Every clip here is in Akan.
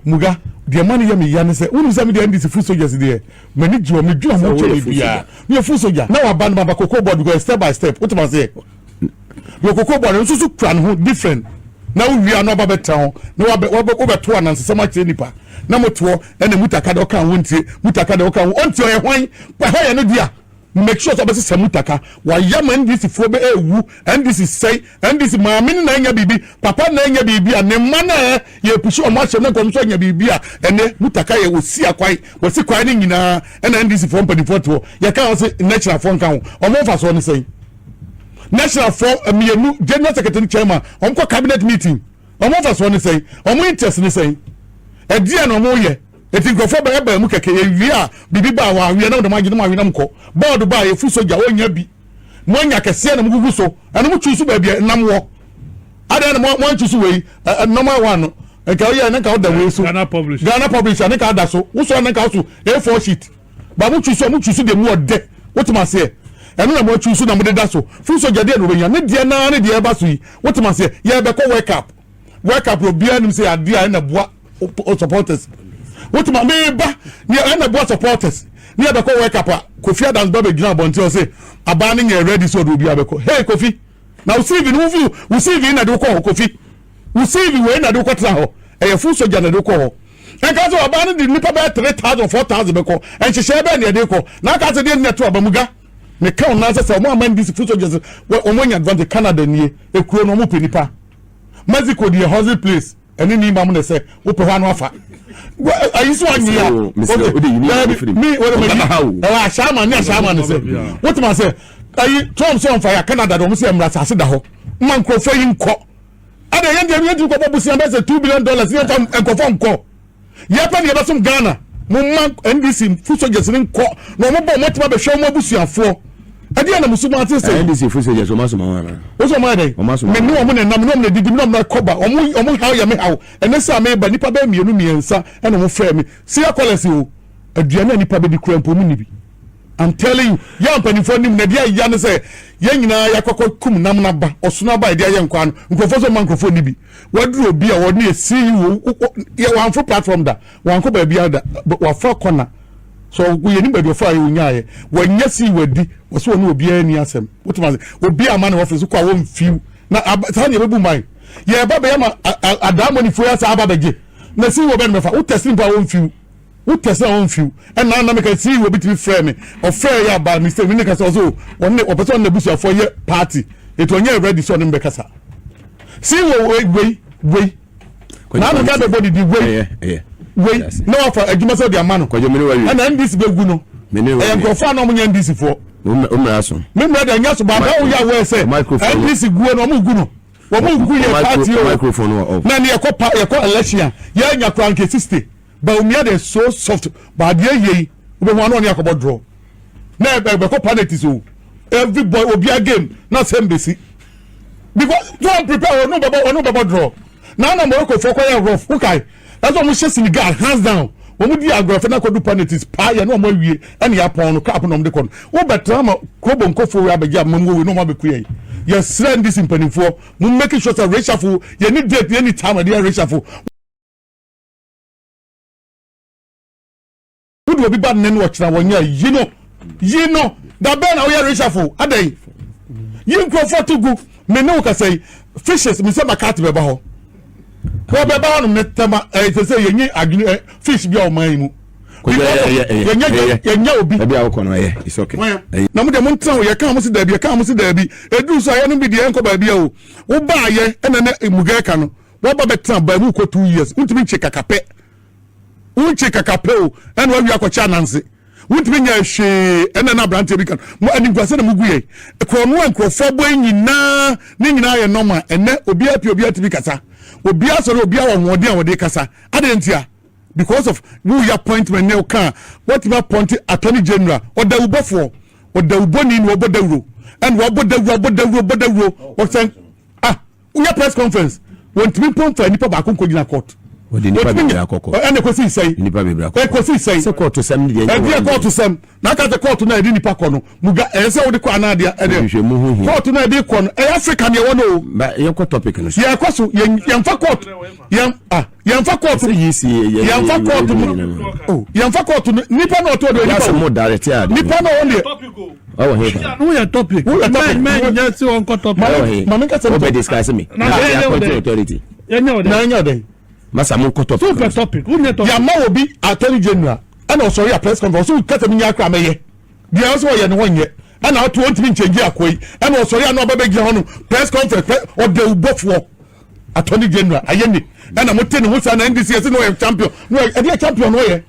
Muga deɛ ma no yɛ me ya ne sɛ, wonim sɛ me deɛ NDC foot soldiers deɛ, m'ani gye wɔn, medwene ho kyɛ me biara. Meyɛ foot soldier. Na waba no maba cocoa board because step by step, wote aseɛ? Deɛ cocoa board no nso so kura ne ho different. Na wowie a na ɔba bɛtra ho na wabɛ wabɛ wobɛto anansesɛm akyerɛ nipa na motoɔ ɛna mutaka deɛ ɔka ho ntie, mutaka deɛ ɔka ho ɔntie, ɔyɛ hwan? Ɛhɔ yɛ no dea. Make sure sɛ ɔbɛsesa mutaka. Wayɛ ma NDC foɔ bɛ ɛwu, NDC sɛe, NDC maame no na anya biribi, papa na anya biribi a ne mma no ɛ yɛ pusu ɔmo ahyɛm na nkɔm nso anya biribi a ɛnɛ mutaka yɛ wɔsi akwan, wɔsi kwan no nyinaa ɛna NDC foɔ mpanimfoɔ te hɔ yɛka ho se national foɔ nka ho. Ɔmo mfasoɔ ne sɛn? National foɔ mmienu, general secretary, chairman, ɔmo kɔ cabinet meeting, ɔmo mfasoɔ ne sɛn? Ɔmo interest ne sɛn? Ɛdeɛ na ɔmo yɛ eti nkurɔfoɔ bɛyɛ bɛn mu kɛkɛ. Ewie a biribi ba a wɔawie na wɔde agye na wɔawie na mo kɔ bɔɔdo ba a yɛfu sogya wɔnya bi mo anya kɛseɛ na mo gugu so ɛno mo twi so baabi a nam wɔ adeɛ na mo antwi so wei ɛ normal one no nka ɔyɛ ne nka ɔda wei so. Ghana publisher. Ghana publisher ne nka ada so wosɔ ne nka so A4 sheet ba mo twi so, mo twi so deɛ mu ɔdɛ wotem aseɛ, ɛno na mo atwi so na mo de da so fu sogya deɛ na wɔbɛnya ne deɛ naa ne deɛ ɛba so yi, wotem aseɛ. Yɛbɛkɔ World Cup, World Cup obiara nim sɛ adeɛ a ɛna boa supporters, wotuma meba ne ɛna boa supporters ne yɛbɛkɔ World Cup a Kofi Adams ba bɛgyina abɔnten ɔsɛ abaa ne nyɛ ready sɛ ɔde obi abɛkɔ. Hey Kofi, na wo CV no, wofi wo CV na de wokɔ hɔ. Kofi, wo CV wei na de wokɔ tena hɔ, ɛyɛ full soldier na de wokɔ hɔ. Ɛnka sɛ ɔbaa no de nipa bɛyɛ 3,000, 4,000 bɛkɔ, nhyehyɛɛ bɛɛ ne yɛde kɔ na aka sɛ deɛ ne ɛto aba mu ga meka wo nan sɛ ɔmo ama NDC foot soldiers ɔmo anya advantage. Canada nie, ekuro no ɔmo pɛ nipa. Mexico deɛ, hustle place ɛne ne imam ne sɛ wopɛ hɔ ano afa ayi so anyi a mi wɔde ma yi ɛwɔ ahyɛ ne ahyɛ ama ne sɛ wotuma sɛ ayi Trump sɛ ɔnfa ya Canada de ɔmo sɛ mmara asase da hɔ mma nkurɔfoɔ yi nkɔ ɛna yɛn deɛ yɛn ti nkɔbɔ busia bɛ sɛ $2 billion yɛn fa nkɔfɔ nkɔ yɛpɛ ne yɛbɛsom Ghana. Mo ma NDC foot soldiers ne nkɔ na ɔmo bɔ ɔmo tuma bɛhwɛ ɔmo abusuafoɔ ɛdeɛ na musu maa ti sɛ. NDC foot soldiers ɔmo asoma wɔn ana. O sọ ɔmo ayɛ dɛ Ɔmo asoma. Mɛ ne ɔmo na nam ne ɔmo na didi ne ɔmo na kɔba ɔmo ɔmo haw yɛ me haw. Ɛnɛ sɛ ame ba nipa bɛyɛ mmienu mmiɛnsa ɛna ɔmo frɛ mi siya kɔlɛsi o aduane a nipa bɛ di kura mpo mu ni bi. I'm telling you, yɛ mpanimfoɔ nim na deɛ ya ne sɛ yɛn nyinaa yɛakɔkɔ kum nam naba ɔsono aba yɛde ayɛ nkwa no nkurɔfoɔ sɛ ɔma nkurɔfoɔ ni bi waduru obi a wɔne yɛ CEO yɛ wɔamfo platform da, wɔankɔ baabi ada, wafa kɔna so yɛ ni baabi ɔfa a yɛ onyaayɛ wɔnyɛ CEO adi wɔsɛ wɔne obiara ni asɛm wotuma sɛ obi ama ne wɔfɛ so kɔ a wɔmfiw na saa ne yɛbɛbu man yɛba bɛyɛ ma adaamɔnifoɔ yɛ asa aba bɛgye na CEO bɛ no bɛfa wo tɛsi mpo a wɔmfiw, wo tɛsi a wɔmfiw. Ɛna anam ka CEO bi tumi frɛ me, ɔfrɛ yɛ aba mistake mi ne kasa ɔsɛ ɔne ɔpɛ sɛ ɔne n'abusuafoɔ yɛ party etu ɔnyɛ ready sɛ ɔne mbɛkasa CEO wei wei wei na ano ka bɛbɔ didi wei wei na wafa adwuma sɛ ɔde ama no. Kwadwo, mene wawie. Ɛna NDC bɛgu no. Mene wawie. Ɛyɛ nkurɔfoɔ a na ɔmo nyɛ NDC foɔ. O mmara so. Me mmerɛ de ɛnyɛ so baaba woyɛ awɔ sɛ Microphone. NDC guo no ɔmo gu no, wɔn gu yɛ party o. Microphone wɔ off. Na ne yɛkɔ pa yɛkɔ election a yɛnya kora nke 60. Bawumia de so soft baadeɛ yie yi wobɛhu ano ɔne akɔbɔ draw na ɛbɛkɔ penalties o. Every boy obia game na sɛm bɛsi because so I'm prepare ɔno bɛbɔ draw na ana Morocco fɔ kɔyɛ rough wokae ɛsɛ ɔmo hyɛ Senegal hands down. Wɔn di agorɔfɛ na akɔdu penalties paa yɛ na wɔn awie ɛna yɛ apɔn no cup na wɔn de kɔ no wobɛtena ma kurobo nkɔfo wei abɛgye amamu wei na wɔn abɛku yɛ. Yɛsrɛ NDC mpanimfoɔ mo make sure sɛ reshuffle yɛ ni date yɛ ni time ɛde yɛ reshuffle. Wode obi ba nnɛ no ɔkyena wɔnyɛ yi no yi no da bɛn na woyɛ reshuffle adan yi nkurɔfoɔ to gu. Me ne wo kasa yi fishes me sɛ makate bɛba hɔ wɔbɛba hɔ nom ne tɛma ɛyɛ sɛ yɛnyi adwene ɛ fish bi a ɔman yi mu yɛnyɛ yɛnyɛ obi. Ɛbi a wokɔ no ɛyɛ, it's okay. Na mo deɛ mo ntena hɔ yɛka mo si daabi, yɛka mo si daabi eduru so a yɛn no bi deɛ yɛnkɔ baabi a o wobaa yɛ ɛna ne muga ɛka no wɔba bɛtena baa mu kɔ 2 years ntumi nkye kakapɛ, wonkye kakapɛ o ɛna wawi akɔkyɛ ananse wontumi nyɛ hwee. Ɛna na aberanteɛ bi ka mo animguase na mugu yɛ korɔno a nkurɔfoɔ bɔ yi nyinaa ne nyinaa yɛ nɔma. Ɛnɛ obiara pii obiara tumi kasa, obiara sɔrɔ, obiara wɔ ahoɔden a wɔde kasa adeɛ ntia because of woyɛ appointment ne ɔka wɔtumi appoint attorney general ɔdawubɔfoɔ ɔdawubɔni na ɔbɔ dawuro ɛna wabɔ dawuro abɔ dawuro bɔ dawuro wɔsɛn ah woyɛ press conference wɔntumi pɔn fa nipa baako nkɔ gyina court. Wɔde nipa bebree akɔ court. Ɛna ekosi sɛn? Nipa bebree akɔ court. Ekosi sɛn? Sɛ kɔɔto sɛm ne deɛ. Ɛdeɛ kɔɔto sɛm na aka sɛ kɔɔto na yɛde nipa kɔ no muga ɛyɛ sɛ wode kɔ anaa deɛ ɛdeɛ. Nhwehwɛmu ho hia. Kɔɔto na yɛde kɔ no ɛyɛ Africa ne ɛwɔ no o. Ba yɛnkɔ topic no so. Yɛkɔ so yɛn yɛnfa kɔɔto yɛn ah yɛnfa kɔɔto. Sɛ yi si yɛ Yɛnfa kɔɔto mu oh yɛnfa kɔɔto no nipa na ɔtɔ deɛ nipa Yasɛ mo direct a. Nipa na ɔwɔ deɛ. Ɔwɔ he fa. Woyɛ topic. Woyɛ topic. Mɛ mɛ nyɛ si wɔn kɔ topic. Ɔwɔ he. Maame nkasa Wobɛ discuss me. Na Na yɛnyɛ wo appointing dɛ. authority. Yɛnyɛ wo Na dɛ. ɛnyɛ ɔdɛn. Masa mo nkɔ topic. So pɛ topic. Wonyɛ topic. Yàmà wɔ bi attorney general ɛna ɔsɔre a press conference ɔsɛ kasa mi nya akora mɛyɛ deɛ ɔsɛ ɔyɛ ne ho nyɛ ɛna ato ɔntumi nkyɛngye akɔ yi ɛna ɔsɔre a na ɔba bɛgyina hɔ no press conference press ɔdawubɔfoɔ attorney general ayɛ ne ɛna mo te ne ho saa na NDC ɛsɛ na ɔyɛ champion na ɔyɛ ɛdeɛ champion na ɔyɛ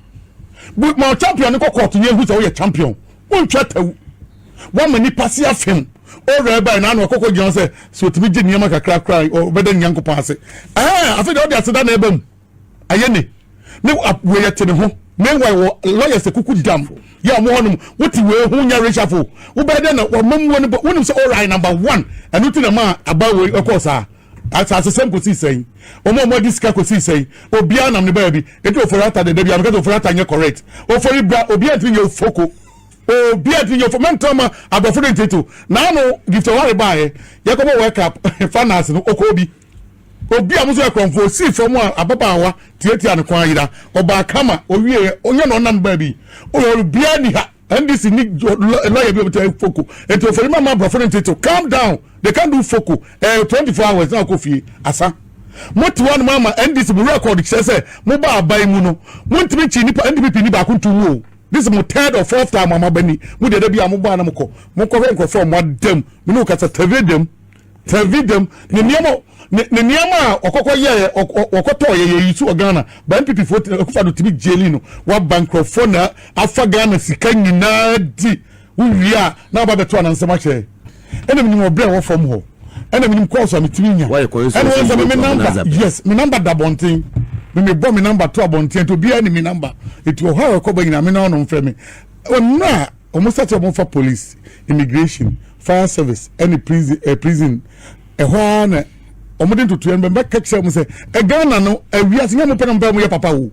bu ma champion ne kɔ court yɛn hu sɛ ɔyɛ champion wɔntwa tawu wɔma nipa si afem ɔwura ɛbaa na ano ɔkɔkɔ gyina sɛ sɛ otumi gye nneɛma kakra kora ɔbɛda Nyankopɔn ase ɛɛ afei deɛ ɔde aseda na ɛba mu ayɛ ne ne wei te ne ho. Meanwhile wɔ lawyers kuku dam yɛ ɔmo hɔnom wote wei ho nya reshuffle wobɛyɛ dɛ na wɔma muo no bɔ wonim sɛ ɔrai number one ɛno ti na ma aba wei ɛkɔɔ saa asase sɛm kɔsii sɛn ɔmo a ɔmo adi sika kɔsii sɛn obiara nam ne baabi eti Ofori Ata de dabi ameka sɛ Ofori Ata nyɛ correct. Ofori bra, obiara ntumi nyɛ ofoko, obiara ntumi nyɛ ofoko mɛntɛn ma aborɔfo de ntete naano Gift Ɔware baayɛ yɛkɔbɔ World Cup finals no ɔkɔ obi obi a mo nso yɛ kurɔnfo osii fam a ababaawa tiatia ne kɔn ayera ɔbaa kama owie onye na ɔnam baabi oyɛ obiara ni ha. NDC ni lawyer bi obi foko eti Ofori mama aborɔfo ne ntete, calm down, they can do foko 24 hours na ɔkɔ fie asa. Mo te hɔ nom ama NDC mo record kyerɛ sɛ mo ba aban mu no mo ntumi nkyi nipa NPP ni baako ntu mu o. This is mo third or fourth time ama ba ni mo deɛ bi a mo ba na mo kɔ mo kɔhwɛ nkurɔfoɔ a mo adam mo ne o kasa tɛvi dɛm tɛvi dɛm ne nneɛma ne nneɛma a ɔkɔkɔ yɛ ɔkɔtɔ yɛ yɛ yi so wɔ Ghana ba NPP fo Akufo Addo tumi jaili no waba nkurɔfoɔ na afa Ghana sika nyinaa di wowie a na aba bɛto anansɛm akyerɛ. Ɛna mi nim ɔbrɛ wɔ fam hɔ ɛna mi nim kɔɔso a mi tumi nya ɛna wɔn sɛ mi number, yes, mi number da abɔnten mi bɔ mi number to abɔnten nti obiara ni mi number eti ɔhɔ a ɛkɔ bɔ nyinaa mi na ɔno nfrɛ mi ɔno a wɔn sɛ wɔn fa police, immigration, fire service ɛne prison prison ɛhɔ ara na wɔn de ntotoɛ no bɛ bɛka kyerɛ wɔn sɛ ɛGhana no awiase nyɛ mo pɛ na mo pɛ mo yɛ papa o.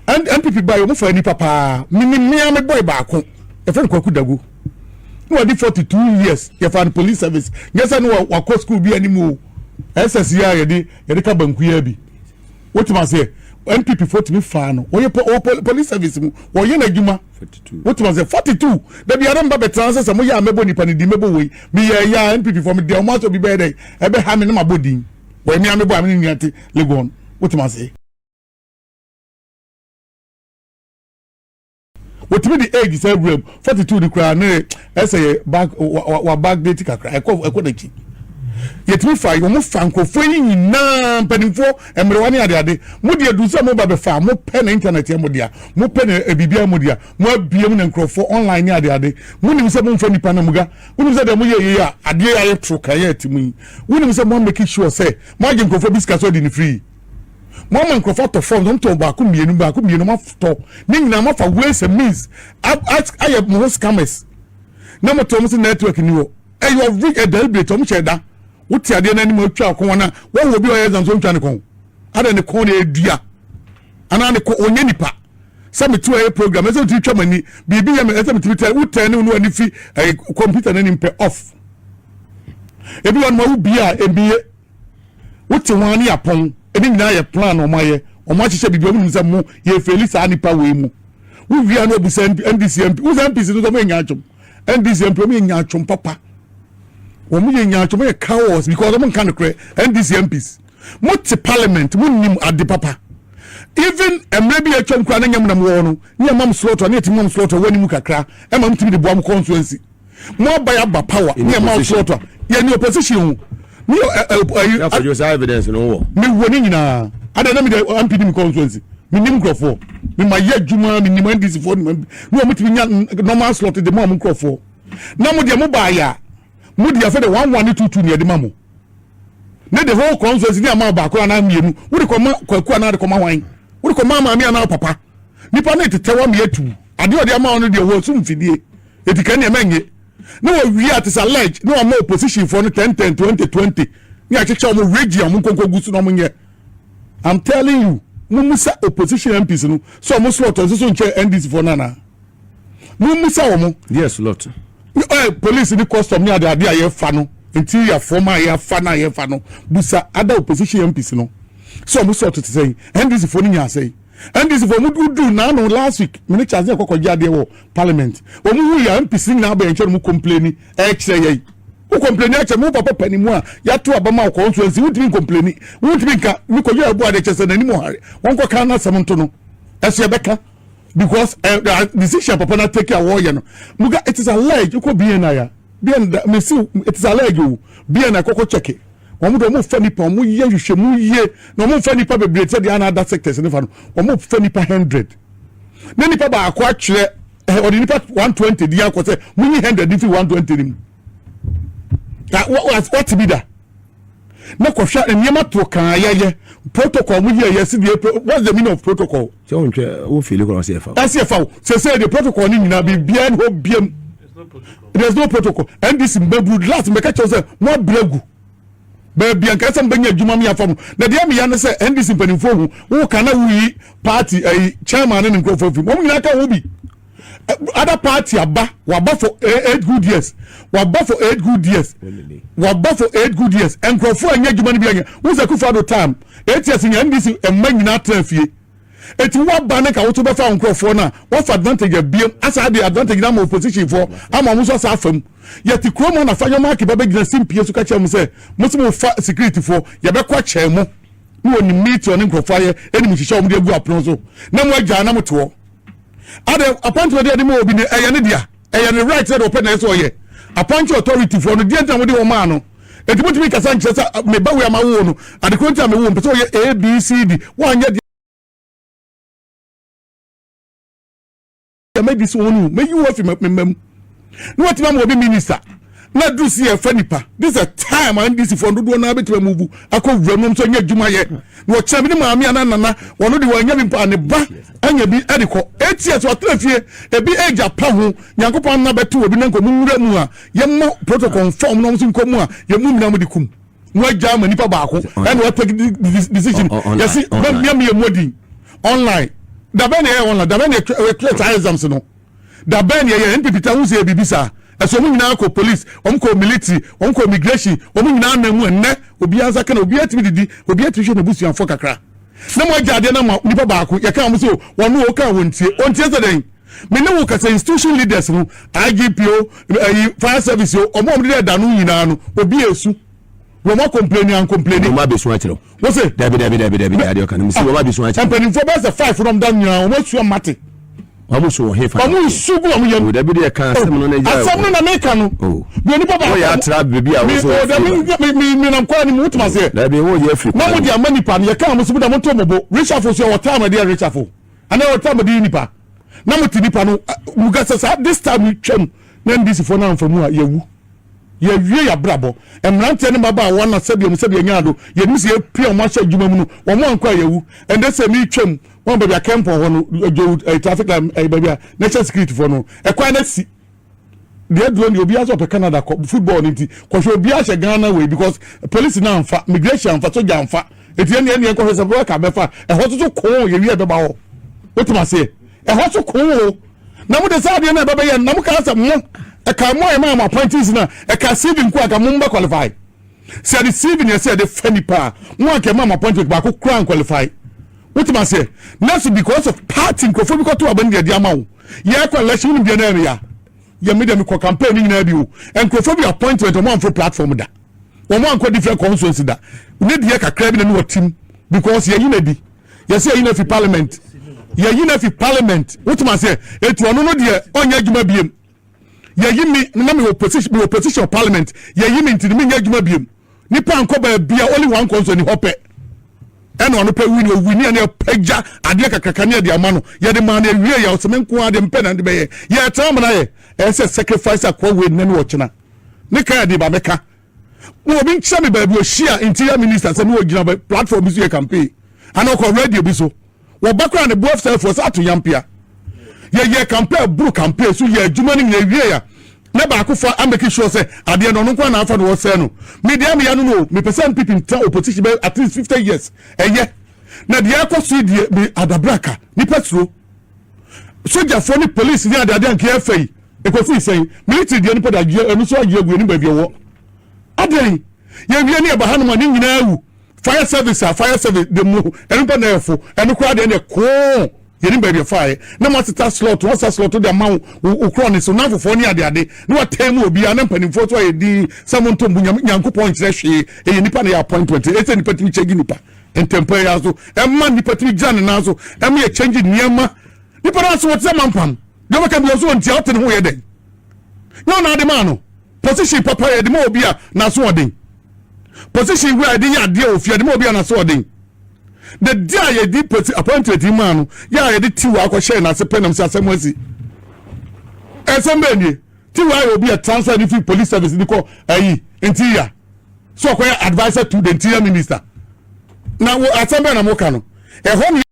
NPP ba yi wɔn fa nipa paa mi ni mmea mi bɔ baako yɛfrɛ no Kwaku Dago ne wadi 42 years yɛfa no police service nyɛ sɛ ne wakɔ school bi anim o ss yi a yɛde ka banku yi bi wotumi aseɛ. NPP fo tumi faa no wɔyɛ wɔ police service mu wɔyɛ n'adwuma wotumi aseɛ 42 dabi yàrá mba bɛtena sɛ mo yɛ a mɛbɔ nipa ne di mɛbɔ wei mi yɛ yɛ a NPP fo mi deɛ ɔmo asɔ bi bɛyɛ dɛ ɛbɛ ha mi ne ma bɔ din wɔyɛ mi a mɛbɔ a mi ne nua te Legon wotumi aseɛ wotumi de age sɛ ewura mu 42 ni koraa ne ɛsɛ yɛ back wa back date kakra ɛkɔ n'akyi. Yɛtumi fa wɔn fa nkurɔfoɔ yi nyinaa mpanimfoɔ mmerewa ne adeade mo deɛ du sɛ mo ba bɛfa mo pɛ na internet yɛ mo dea mo pɛ na ebibia mo dea mo abie mu na nkurɔfoɔ online ne adeade mo nim sɛ mo nfa nipa na mo ga mo nim sɛ deɛ mo yɛ yie a adeɛ yɛ ayɛ toro kan yɛ ɛte mu yi mo nim sɛ mo make sure sɛ mo agye nkurɔfoɔ bi sika sɛ ɔde ne free mo ama nkurɔfoɔ atɔ fɔm mo tɔ baako mmienu baako mmienu mo atɔ ne nyinaa mo afa ways and means ayɛ mo ho scammers na mo tɔ mo sɛ network ni hɔ ɛyɛ ɔvi ɛ deliberate ɔmo hyɛ da wote adeɛ n'anim atwa kɔn na wɔn wɔ bi a ɔyɛ exam so ntwa ne kɔn ada ne kɔn na edua anaa ne kɔn onye nipa sɛ mi tu ɛyɛ program ɛsɛ mi ti twa m'ani biribi yɛ mi ɛsɛ mi ti tɛ wotɛ ne no ani fi ɛyɛ computer n'anim pɛ off ebi wɔn mo awo bia ebie wote wɔn ani apɔn ebi nyinaa yɛ plan na wɔn ayɛ wɔn ahyehyɛ biribi wɔn nim sɛ mo yɛ feli saa nipa wei mu wowia no abusa NDC MP wusa NPC no sɛ wɔn yɛ nyaatwom NDC MP wɔn yɛ nyaatwom papa wɔn yɛ nyaatwom yɛ cowards because wɔn nka no korɛ. NDC MPs mo te parliament mo nim ade papa even mmerɛ bi atwam kura ne nyɛ mo nam wɔ no ne yɛ mam slot ne yɛ ti mam slot wɔ ne mu kakra ɛma mo timi de boa mo constituency mo aba yɛ aba power ne yɛ mam slot a yɛ ni opposition o ne yɛ ɛ ɛ ɛ. Yàtọ̀ saa evidence no wɔ. Mi wɔ ne nyinaa ada na mi de MP ni mi constituency mi nim nkurɔfoɔ mi ma yɛ adwuma mi nim NDC foɔ nim ne wɔn tumi nya normal slot de mu a mo nkurɔfoɔ na mo deɛ mo baa yɛ a mo deɛ afɛ de one one ne two two ne yɛde ma mo ne the whole constituency ne ama baako anaa mmienu wode kɔma Kwaku anaa de kɔma hwan wode kɔma maame anaa papa nipa ne tetɛ wa mi atu adeɛ ɔde ama wɔn no deɛ wɔ sum fidie eti ka nneɛma nye ne wɔ wie a te sɛ allege ne wɔn ma opposition foɔ no 10 10 20 20 ne akyekyɛ wɔn region wɔn nkonko gu so na wɔn nyɛ. I'm telling you. Mummusa opposition MPs no sɛ ɔmo slot ɛso so nkyɛn NDC foɔ no anaa? Mummusa wɔn. Yes, slot. Ɛ police ni custom ni ade ade a yɛfa no, interior foɔ ma a yɛfa no a yɛfa no, busa other opposition MPs no sɛ ɔmo slot te sɛn. NDC foɔ no nya asɛn. NDC foɔ ɔmo du naano last week, mene Charles ne ɛkɔkɔ gye adeɛ wɔ parliament. Ɔmo hu yɛ MPs no nyinaa bɛyɛ nkyɛn, ɔmo complain ɛkyerɛ yɛn. Wo complain akyɛ mo papa panimu a yɛato aba ma wo constituency, wontumi ncomplain, wontumi nka mekɔgye ɛbo ade kyɛ sɛ n'anim ɔhare wɔnkɔ ka no asɛm nto no ɛso yɛbɛka because decision papa na take a wɔyɛ no muga. It is alleged wokɔ BNI a BN da mesi, it is alleged o, BNI kɔkɔ check wɔn de wɔn fa nipa, wɔn yɛ nhwehwɛmu yie na wɔn fa nipa bebree sɛ deɛ ana other sectors ne fa no, wɔn fa nipa 100 ne nipa baako atwerɛ ɛ ɔde nipa 120 di akɔ sɛ munyi 100 fi 120 ni mu na wɔte bi da na kɔhwɛ nneɛma to kan yɛyɛ protocol mu yɛ yɛ si deɛ. What's the meaning of protocol? Sɛ wo ntwɛ wo fili kɔnɔ sɛ ɛfa wo. Ɛsi ɛfa wo sese de protocol ni nyinaa biribiara ni hɔ biem. There is no protocol. NDC mbɛburu last mbɛka kyerɛw sɛ mo abere gu baabi a nka sɛ mbɛnya adwuma mi afa mu na deɛ meya ne sɛ NDC mpanimfoɔ hu wo ka na woyi party ayi chairman ne ne nkurɔfoɔ fi wɔn nyinaa ka ho bi. Other party aba, waba for 8 good years, waba for 8 good years, waba for 8 good years. Nkurɔfoɔ a nyɛ adwuma no bi anyɛ wo sɛ Akufo-Addo time 8 years nya NDC mma nyinaa tena fie. Eti waba ne ka woto bɛfa nkurɔfoɔ no a wɔfa advantage abiem asa de advantage na ama opposition foɔ ama wɔn nso asa afam. Yɛte kurom hɔ nafa nyɔma akeba bɛgyina simpie so ka kyerɛ mo sɛ mo sɛ mo fa security foɔ yɛbɛkɔ akyɛn mo ne wɔn nim meeting ɔne nkurɔfoɔ ayɛ ɛnim hyehyɛ wɔn de agu apono so na mo agya na mo te hɔ ade appointment yɛ de ma obi ne ɛyɛ ne dea, ɛyɛ ne right sɛ de ɔpɛ na ɛsɛ ɔyɛ appointment. Authority foɔ no deɛ ntina mo de wɔn maa no eti mo tumi kasa nkyerɛ sɛ me ba wei ama wo no adekoro nti a me wo mpɛ sɛ ɔyɛ A B C D wɔanyɛ deɛ mɛdi so wɔn no mɛyi wɔ afi me mma mu na wɔtumi ama obi minister na duru si yɛ fɛ nipa. This is a time a NDC foɔ dodoɔ naa bɛtumi amuvu akɔ wura mu nso nyɛ adwuma yɛ na wɔkyerɛ bi ne maame ana nana wɔn de wɔn anya bi mpo a ne ba anya bi ɛde kɔ 8 years wɔtena fie ebi age apa ho. Nyankopɔn ana bɛto obi na nkɔmu nwura mu a yɛmmɔ protocol nfɔm na wɔn nso nkɔ mu a yɛmu nyinaa mu de kum mo agya ama nipa baako ɛna wɔtake decision yɛsi mmea mi yɛ mu adi online. Dabɛn na yɛ online, dabɛn na yɛ clear saa exams no, dabɛn na yɛ NPP ta ho sɛ yɛ biribi saa ɛsɛ wɔn nyinaa kɔ police, wɔn kɔ military, wɔn kɔ immigration, wɔn nyinaa nam mu. Ɛnɛ obiara nsa kana, obiara tumi didi, obiara tumi hwɛ n'abusuafoɔ kakra na mo agya adeɛ na ma nipa baako. Yɛka wɔn so wɔn no wɔka wɔn tie wɔn tie sɛ dɛn me ne wo kasa. Institution leaders no, IGP o, ɛyi fire service o, ɔmo a wɔn de ɛda no nyinaa no, obi esu wɔn a complain and complain. Wɔn abɛsu akyerɛw. Wọ́n sè. Dabi, dabi, dabi, dabi, adeɛ ɔka no misi wɔn abɛsu akyerɛw. Mpanimfoɔ bɛyɛ sɛ five nom da nyinaa wɔn asu amate. Wɔn so wɔ hefa? Wɔn nsu gu wɔn yam. O dabi deɛ kan asɛm no na gya. Asɛm no na meka no. O. Bi onipa baako. Wɔyɛ atra beebi a wɔso wɔ firi. Mi nam kwan ni mu wotuma seɛ. Dabi, wɔn yɛ afiri kwan. Na mo di ama nipa no yɛ kan mo so mo da mo to mo bo reshuffle so yɛ wɔ time ɛde yɛ reshuffle ana yɛ wɔ time ɛde yi nipa na mo ti nipa no mo kasa saa. This time twɛm na NDC fo na nfa mu a yɛwu yɛwie yɛabrabɔ. Mmeranteɛ ne mmabaawa na sɛdeɛ mu sɛdeɛ nya do yɛnim sɛ yɛpia wɔn ahyɛ adwuma mu no, wɔn ankɔ a yɛwu. Ɛndɛ sɛ metwam wɔn baabi a kɛmpɔn hɔ no dwo traffic light baabi a national security foɔ no ɛkwan no asi deɛ aduro deɛ obiara sɛ ɔpɛ Canada kɔ football no nti kɔhwɛ obiara hyɛ Ghana wei because police na anfa, migration anfa, soja anfa. Eti ɛne ɛne nkɔhwɛ sɛ bɛka bɛfa ɛhɔ soso koo yɛwie ɛbɛba hɔ. Wotem aseɛ ɛhɔ so koo na mo de saa adeɛ no ɛbɛbɛyɛ na mo kaa sɛ mo ɛka mo a ɛma mo appointees na ɛka CV nko a ka mo mbɛ qualify sɛ ɛde CV na ɛsɛ ɛde fɛ nipa a mo anka ɛma mo appointment baako kura nqualify. Wotem aseɛ nanso because of party nkurɔfoɔ bi kɔto aba no deɛ de ama wo yɛkɔ election wonim deɛ na ɛno ya yɛ me deɛ mekɔ campaign no nyinaa bi o. Nkurɔfoɔ bi appointment ɔmo amfo platform da, wɔn ankɔ different constituency da ne deɛ kakra bi na ne wɔ team because yɛyi na di yɛsɛ yɛyi na fi parliament, yɛyi na fi parliament. Wotum aseɛ etu ɔno no deɛ ɔnyɛ adwuma biem. Yɛyi mi na mi wɔ position, mi wɔ position of parliament, yɛyi mi nti mi nyɛ adwuma biem. Nipa ankɔ baabi a only one constituency hɔ pɛ ɛna ɔno pɛ wini owini ɛna ɛpɛgya adeɛ kakraka ne yɛde ama no yɛde maa no ewie yɛ ɔsɛmɛ nko adeɛ mpɛ na ɛde bɛyɛ yɛtena amena yɛ ɛsɛ sacrifice akɔ wei nne ne ɔkyena ne kan yɛde ba bɛka na obi nkyerɛ mi baabi ohyia interior minister sɛ ne ogyina platform bi so yɛ campaign ana ɔkɔ radio bi so wɔba kora ne bo afisɛfoɔ sɛ ato yampia. Yɛyɛ campaign buru campaign so yɛ adwuma no nyina wie ya na baako fa amake sure sɛ adeɛ no ɔno nko na afa no wɔsɛɛ no. Me deɛ meya no no mepɛ sɛ NPP nta opposition bɛ at least 50 years ɛyɛ. Na deɛ ɛkɔ so yi deɛ me adabraka nipa suro. Sogyafoɔ ne police ne adeade anka yɛfa yi ɛkɔsii sɛn? Military deɛ nipa de agye ɛno nso agye agu anim baabi ɛwɔ. Adɛn? Yɛwie ne yɛba hanom a ne nyinaa awu. Fire service a fire service de mu ɛno mpa na ɛfo ɛno koraa deɛ ne koo yɛnim baabi ɛfaeɛ na moaseta slot wɔasa slot de ama wo wo korɔ ne so namfofoɔ ne adeade na watɛn mu obiara na mpanimfoɔ so ayɛ din sɛ monto mbo Nyankopɔn nkyerɛ hwee ɛyɛ nipa na yɛ appointment ɛsɛ nipa tumi kyɛgye nipa ntɛmpa yi ara so ɛma nipa tumi gyina ne nan so ɛma yɛ change nneɛma nipa no ase wɔte sɛ mampam deɛ ɔbɛka bi ɔso ɔntia ɔte ne ho yɛ dɛn nyɛ ɔna ade maa no position papa yɛ de ma obi a n'aso ɔden position wura yɛde yɛ adeɛ wɔ fie yɛde ma obi a n'aso ɔden the day a yɛde posi appointment yi maa no yɛ a yɛde tiwa akɔhyɛ n'ase pɛ nam sɛ asɛm asi ɛsɛm bɛɛ nie tiwa yɛ obi a transfer ne fi police service de kɔ ayi nti so ɔkɔyɛ adviser to the interior minister na wo asɛm bɛn na mo ka no ɛhɔ ne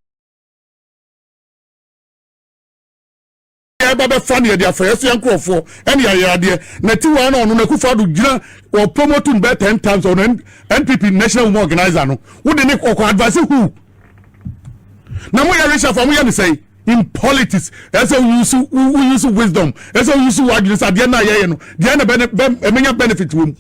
yɛba bɛfa ne yɛde afa yɛso yɛn nkurɔfoɔ ɛne yɛayɛ adeɛ na ti waa na ɔno na Akufo Addo gyina wɔ promote no bɛyɛ ten times ɔno NPP national women organizer no wode ne ɔkɔ advice who na moyɛ reshuffle moyɛ ne sɛn in politics ɛsɛ wo use wo use wisdom ɛsɛ wo use w'adwene sɛ adeɛ no a yɛyɛ no deɛ na ɛbɛnya benefit wɔ mu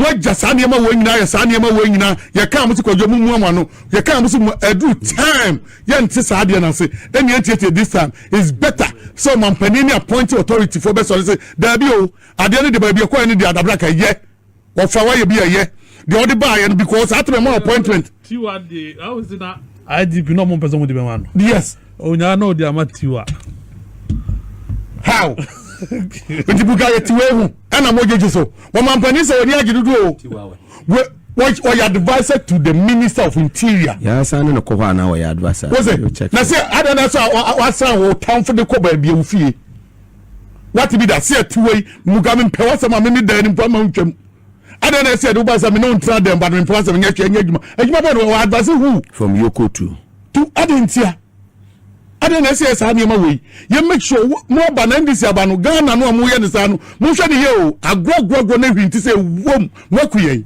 wɔagya saa nneɛma wɔ nyinaa yɛ saa nneɛma wɔ nyinaa yɛka mo so kwadwo mu mu ama no yɛka mo so mu aduru time yɛnte saa adeɛ no ase ɛne ɛntietie this time is better sɛ ɔmampanin ne appointing authority foɔ bɛsɔre sɛ daabi o adeɛ no de baabi ɛkɔɛ no deɛ adabraka yɛ Ɔfa wayɛ bi ɛyɛ deɛ ɔde baayɛ no because saa tɛmɛ ma appointment. Tiwa de awo si na IGP na ɔmo mpɛ sɛ ɔmo de bɛ ma no. Yes. Onyaa na ɔde ama Tiwa. How? Nti buga yɛ tiwa ehu ɛna mo gyegye so. Wɔn mampanin sɛ wɔn agye dodo o. Wɔyɛ adviser to the minister of interior. Yɛasan ne no kɔ hɔ anaa wɔyɛ adviser. Wose na sɛ adan na sɛ wasan wɔ tamfo de kɔ baabi ewu fie. Wate bi da sɛ atiwa yi muga me mpɛ wasɛm a me me dan no mpo ama ntwam. Adɛn na ɛsɛ yɛde wo ba sɛ me ne wo ntena dɛm but me mpɛ wasɛm nyɛ hwɛ nyɛ adwuma. Adwuma bɛn no wɔ advice who? From Yoko to. To adɛn ntia? Adɛn na ɛsɛ yɛ saa nneɛma wei? Yɛ make sure mo aba na NDC aba no Ghana no a moyɛ no saa no monhwɛ ne yɛ o agorɔ agorɔ agorɔ na hwii nti sɛ ɛwom moaku yɛn.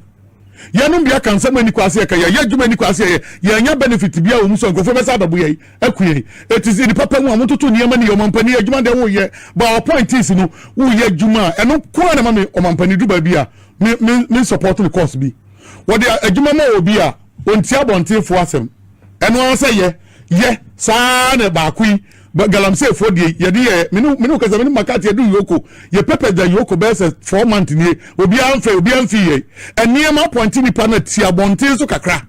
Yɛnom bi aka nsɛm a ɛnni kwan sɛ yɛka, yɛyɛ adwuma a ɛnni kwan sɛ yɛyɛ, yɛannya benefit biara wɔ mu so a nkurɔfoɔ bɛsa abɛbo yɛn, aku yɛn. Ɛti sɛ nnipa pɛ ho a, montoto nneɛma no yie. Ɔmampanin, adwuma deɛ woyɛ, but appointees no, woyɛ adwuma a, ɛno nko ara na ɛma me ɔmampanin duru baabi a, me, me, me support ne course bi. Wɔde adwuma ma obi a, ɔntie abɔntenfoɔ asɛm. Ɛno ara sɛ yɛ, yɛ, saa na baako yi, galamseyfoɔ deɛ yɛde yɛ, me ne me ne wo kasa, me ne Makati yɛdu Yoko, yɛ papers da Yoko bɛyɛ sɛ 4 months nie, obiara mfɛ, obiara mfi yɛ. Nneɛma apɔnte nipa no ti abɔnten so kakra.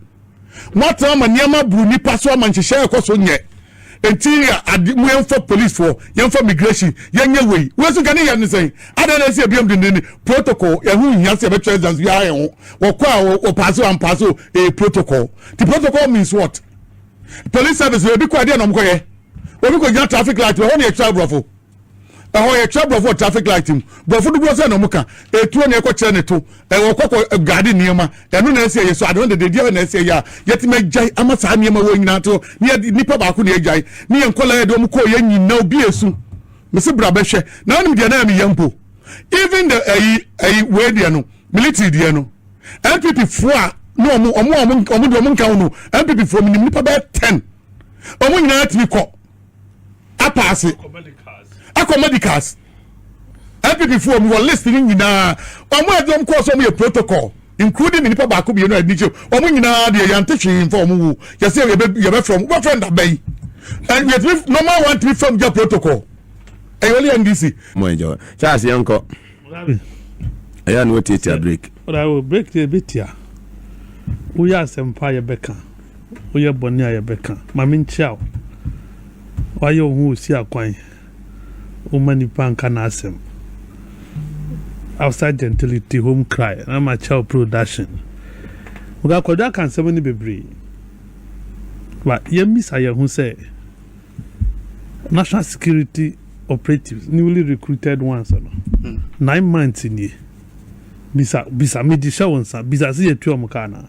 Moatena ama nneɛma buru nipa so ama nhyehyɛe ɛkɔ so nyɛ. Interior ade mu yɛmfa police foɔ, yɛmfa migration, yɛnyɛ wei. Wei so nka ne yɛ ne sɛn? Adɛn na ɛsɛ ebiam dendenne protocol ɛho nhia sɛ yɛbɛtwerɛ exams biara yɛn ho. Wɔkɔ a wɔpaase o ampaase o ɛyɛ protocol. Ti protocol means what? Police service ebi kɔ adeɛ na wɔn kɔyɛ. Obi kɔ gyina traffic light ɛhɔ na yɛtwerɛ aborɔfo. Ɛhɔ yɛtwerɛ aborɔfo wɔ traffic light mu. Borɔfo dodoɔ sɛ na wɔn ka. Etuo na ɛkɔ kyerɛ ne to. Ɛwɔ kɔkɔ gaade nneɛma. Ɛno na ɛsɛ yɛ so adeɛ dede deɛ na ɛsɛ yɛ a yɛtumi agyae ama saa nneɛma wɔ nyinaa to ne yɛ nipa baako na yɛgyae ne yɛn nkɔla yɛ de wɔn kɔɔ yɛn nyinaa obi esu. Mesi bra bɛhwɛ na wɔn deɛ na yɛ meyɛ mpo. Even the ɛyi ɛyi wei deɛ no military deɛ no NPP foɔ a ne wɔn wɔn a wɔn wɔn deɛ wɔn nka ho no NPP foɔ mi nim nipa bɛyɛ 10 wɔn nyinaa tumi kɔ apaase akɔ medicals NPP foɔ mi wɔ list ni nyinaa wɔn a ɛde wɔn kɔɔ so wɔn yɛ protocol including nipa baako mmienu a ɛdi kyɛw wɔn nyinaa deɛ yɛnte hwee nfa wɔn wo yɛsɛ yɛbɛ yɛbɛfrɛ wɔn wɔbɛfrɛ ndaba yi and yɛtumi normal one tumi fam gya protocol ɛyɛ only NDC. Mo enjoy. Charles yɛnkɔ. Ɛyɛ a na watiatia break. Ɔda break deɛ ɛbɛtia. Woyɛ asɛmpa a yɛbɛka. Woyɛ bɔne a yɛbɛka. Ma menkyia wo. Woayɛ wo ho osi akwan. Woma nipa nka n'asɛm. Outside gentility, home cry. Na makyia wo production. Muga Kwadwo aka nsɛm no bebree. But yɛmmisa yɛn ho sɛ national security operatives, newly recruited ones no, 9 months nie. Bisa, bisa, mede hyɛ wo nsa. Bisa sɛ yɛtua wɔn ka anaa?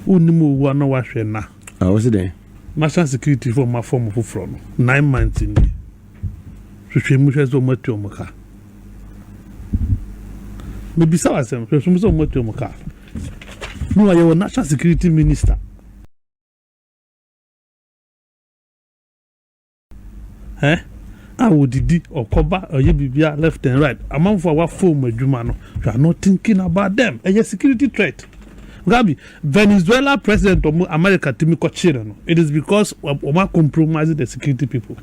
Wonnim owu a na wahwɛ na. Ah, wo se dɛn? National security fo ɔmo afɔ ɔmo foforɔ no, 9 months nie. Hwehwɛ mu hwɛ sɛ ɔmo atua ɔmo ka. Mebisa wo asɛm, hwehwɛ mu sɛ ɔmo atua ɔmo ka. Meanwhile, yɛwɔ national security minister. Eh? A wɔdidi, ɔkɔba, ɔyɛ biribiara left and right. Amanfoɔ a wɔafa wɔn adwuma no, you are not thinking about them. Ɛyɛ security threat. Gabi, Venezuela president ɔmo America tumi kɔkyere no no, it is because ɔmo a compromise the security people.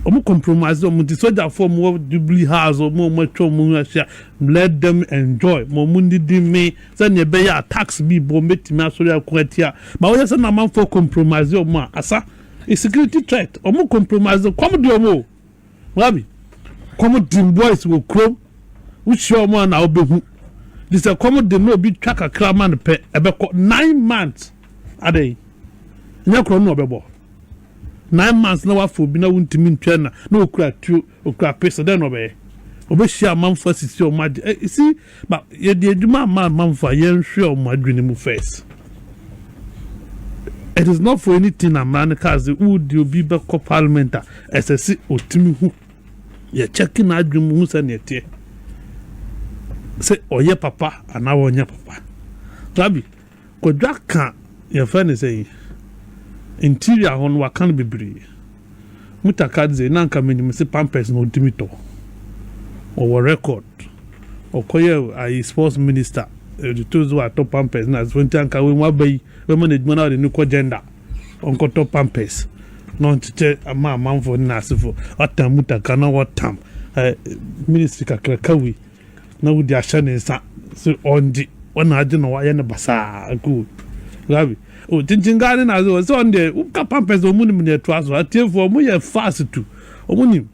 Ɔmo compromise ɔmo nti sogyafoɔ ɔmo wɔ Jubilee House ɔmo ɔmo atwa ɔmo ho ahyia let them enjoy ma ɔmo ndidi me sɛnea ɛbɛyɛ a tax bi bɔ ɔmo betumi asɔre ako atia ba wɔyɛ sɛ na amanfoɔ compromise ɔmo a asa a security threat ɔmo compromise kɔm di ɔmo o Rabi kɔm di boys wɔ kurom wohyia ɔmo a na wobɛhu de sɛ kɔm de na obi twa kakra ma no pɛ ɛbɛkɔ 9 months adɛn nyɛ korɔ no ɔbɛbɔ 9 months na wafa obi na wontumi ntwa na na okura tuo okura pistol dɛn na ɔbɛyɛ ɔbɛhyia amanfo asisi ɔmo agye ɛ si ba yɛde adwuma ama amanfo a yɛnhwɛ ɔmo adwene mu first. It is not for anything amara ne kaa sɛ wodi obi bɛkɔ parliament a ɛsɛ sɛ otumi hu yɛ kyɛke n'adwene mu hu sɛ neɛ teɛ sɛ ɔyɛ papa anaa ɔnyɛ papa. Rabi Kwadwa ka yɛfrɛ ne sɛ yi interior hɔ no waka no bebree. Mutaka dze na nka menim sɛ pampers na ɔntumi tɔ ɔwɔ record ɔkɔyɛ ayi sports minister ɛde to so atɔ pampers na so nti anka wei mu aba yi bɛma no adwuma na ɔde no kɔ gender ɔnkɔtɔ pampers na ɔnkyekyɛ ama amanfoɔ ne n'asefo ɔtam Mutaka na wɔtam ɛ ministry kakraka wei na wodi ahyɛ ne nsa sɛ ɔngye ɔna agye na wayɛ no basaa cool. Rabi o kyinkyin gaa ne na ase sɛ ɔno deɛ woka pampers ɔmo nim deɛ ɛtoa so. Atiefoɔ ɔmo yɛ fast tu ɔmo nim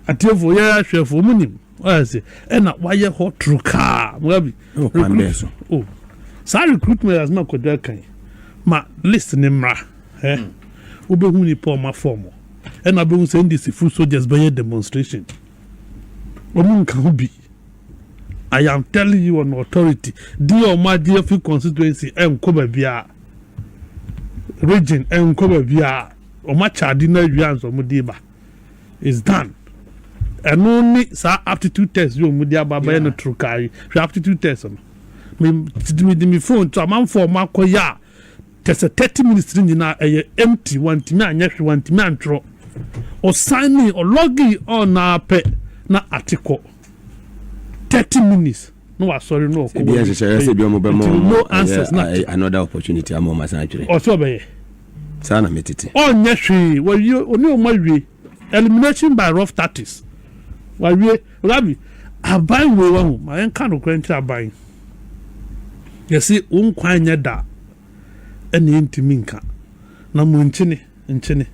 atiefoɔ yɛ ahwɛfoɔ ɔmo nim ɔyɛ sɛ ɛna wayɛ hɔ toro kaa Rabi. Ɛwɔ kwan bɛɛ so? O saa recruitment asoma Kwadwo kan ma list ne mmra ɛ wobɛhu nipa ɔmo afɔm ɛna wobɛhu sɛ NDC foot soldiers bɛyɛ demonstration ɔmo nka ho bi. I am telling you on authority di ɔmo agye afi constituency ɛnkɔ baabiara region ɛnkɔ baabiara ɔmo akyɛ ade na awia nso ɔmo de ba is done. Ɛno ne saa aptitude test yi ɔmo de aba abɛyɛ no toro kaa yi. Hwɛ aptitude test no me mi de mi phone to amanfoɔ ɔmo akɔyɛ a tɛsɛ 30 minutes ne nyinaa ɛyɛ empty. Wantumi anyɛ hwɛ wantumi antwerɛ ɔsan ne ɔlog ɔnaa pɛ na ate kɔ 30 minutes na wasɔre na ɔkɔ. Ebi nhyehyɛ sɛ bi ɔmo bɛma Nti ɔmo no answers na ɛyɛ another opportunity ama ɔmo asan atwerɛ. Ɔsɛ ɔbɛyɛ. Saa na metete. Ɔnyɛ hwee wawie ɔne ɔmo awie elimination by rough tactics wawie. Rabi aban wei wa ho ma yɛn ka no kora nkyerɛ aban yɛsi wɔn kwan nyɛ da ɛna yɛntumi nka na mo nkyene nkyene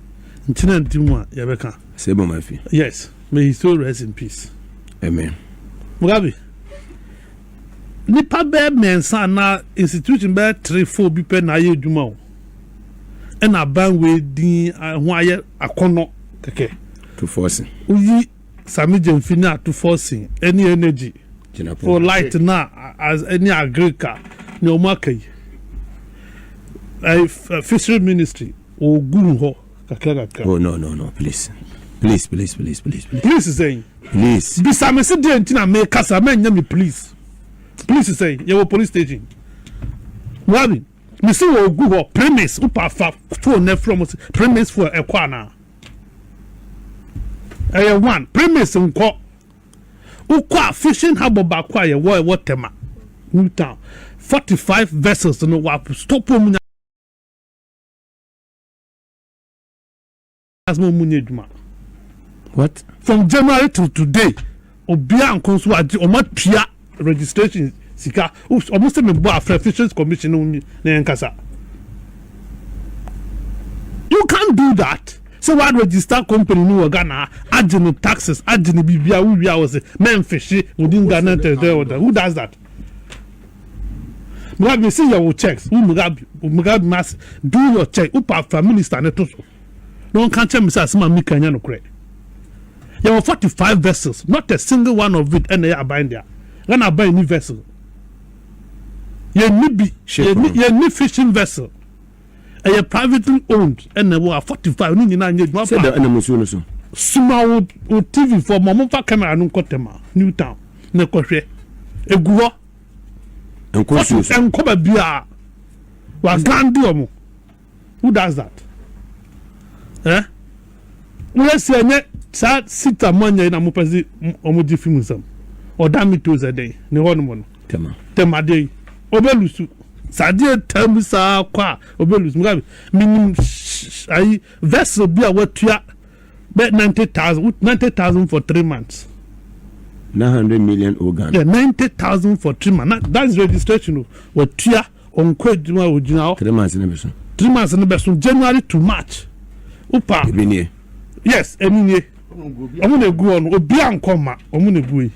nkyene nti mu a yɛbɛka. Sɛ bɔ ma fi. Yes, may he so rest in peace. Amen. Mugabe nipa bɛɛ mmiɛnsa anaa institution bɛɛ three four bi pɛ na ayɛ adwuma o ɛna aban wei din ho ayɛ akɔnɔ kɛkɛ. To force. Woyi Sammy Gyamfi ne Ato Forson ɛne energy gyina for light na ɛne agrika ne ɔmo aka yi ɛɛ fishery ministry ogu hɔ kakra kakra. Oh no, no, no, please, please, please, please, please, please. Please sɛn? Please. Bisame si deɛ nti na mekasa mɛnyɛ me please please sɛn yɛwɔ police station. Wabi mesi wɔ ogu hɔ premise wopa fa phone na frɛ mo sɛ premise fo ɛkɔ anaa ɛyɛ one premise nkɔ wokɔ a fishing harbour baako a yɛwɔ ɛwɔ Tema New Town 45 vessels no wa stop mu nya asoma mu nyɛ adwuma. What? From January till today obiara nko nso agye ɔmo atua registration sika ɔmo sɛ mi bɔ afrɛ Fisheries Commission no na yɛn kasa. You can't do that sɛ wa register company ni wɔ Ghana agye no taxes agye no biribi a wowie a wɔ sɛ mɛnfihye within Ghana territory. Who does that? Mugabe see your checks wo Mugabe Mugabe must do your check. Wopa fa minister ne to so na ɔnka kyerɛ me sɛ asɛm a meka nyɛ nokorɛ. Yɛwɔ 45 vessels, not a single one of it ɛna ɛyɛ aban dea. Ghana aban ni vessel yɛnni bi. Ship yɛnni no. Yɛnni fishing vessel ɛyɛ privately owned ɛna ɛwɔ a 45 ne nyinaa nyɛ adwuma. Sɛ pa da ɛna musuo no so. Suma wo TV fɔ ma ɔmo fa camera no nkɔ Tema New Town na kɔhwɛ egu hɔ. Nkɔ nsuo so. Nkɔ baabi a wagrandi wɔn. Who does that? Eh? Woyɛ si ɛnyɛ saa sita mo anya yi na mo pɛ si wɔn gye fi mu nsam. Ɔda mi to sɛ dɛn ne hɔ nom no. Tema. Tema deɛ yi. Ɔbɛ lusu. Saa adeɛ taa mu saa kɔ a ɔbɛ lusu. Mo ka mi nim ayi vessel bi a watua bɛ 90,000, 90,000 for 3 months. 900 million o Ghana. Yeah, 90,000 for 3 months. Na that's registration o. Watua, ɔnkɔ adwuma, ogyina hɔ. 3 months ne bɛ so. 3 months no bɛ so, January to March. Upa. Ebi nie. Yes, ɛni nie. Ɔmo na egu hɔ no, obi ankɔ ma ɔmo na egu yi.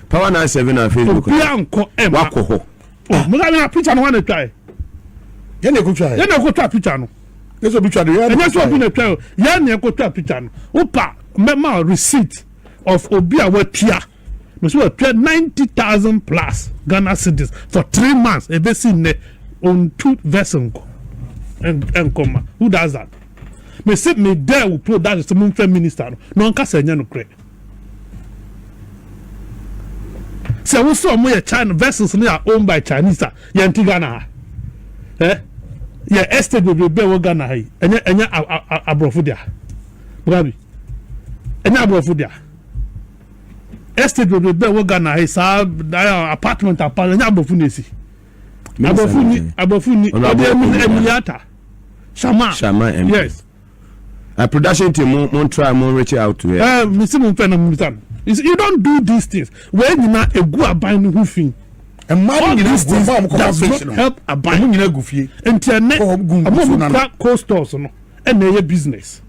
Power 97 na Facebook. Obi ankɔ ɛma. Wakɔ hɔ. Oh, mo na picture no wa na twa yɛ. Yɛn na ekotwa yɛ. Yɛn na ekotwa picture no. Yɛ sɛ obi twa de yɛn. Ɛnyɛ sɛ obi na twa yɛ, yɛn na ekotwa picture no. Upa mɛma receipt of obi a watua. Mɛ watua 90,000 plus Ghana cedis for 3 months, ebesi nnɛ ontu vessel nkɔ ɛnkɔ ma. Who does that? Mɛ sɛ mɛ dɛ wo production sɛ mo nfɛ minister no na ɔnka sɛ ɛnyɛ no korɛ sɛ wosɛ ɔmo yɛ China vessels no yɛ owned by Chinese a yɛn ti Ghana ha ɛ yɛ estate bebree wɔ Ghana ha yi, ɛnyɛ aborɔfo dea? Burabi, ɛnyɛ aborɔfo dea? Estate bebree wɔ Ghana ha yi saa apartment, ɛnyɛ aborɔfo na esi? Aborɔfo ni ɔde Emiliata Shama. Shama MP. Yes. Production team, mo try mo reach out to her. Misi mo nfɛ na mo bisa no. You see, you don't do these things. Wei nyinaa egu aban no ho fi. Mmaa no nyinaa gu mmaa a wɔkɔfa does fish not no. help aban. Ɔmo nyinaa gu fie. Nti ɛnɛ Kɔ hɔ gu ɔmo nsuo mo n'ano. kura cold stores no ɛna ɛyɛ business.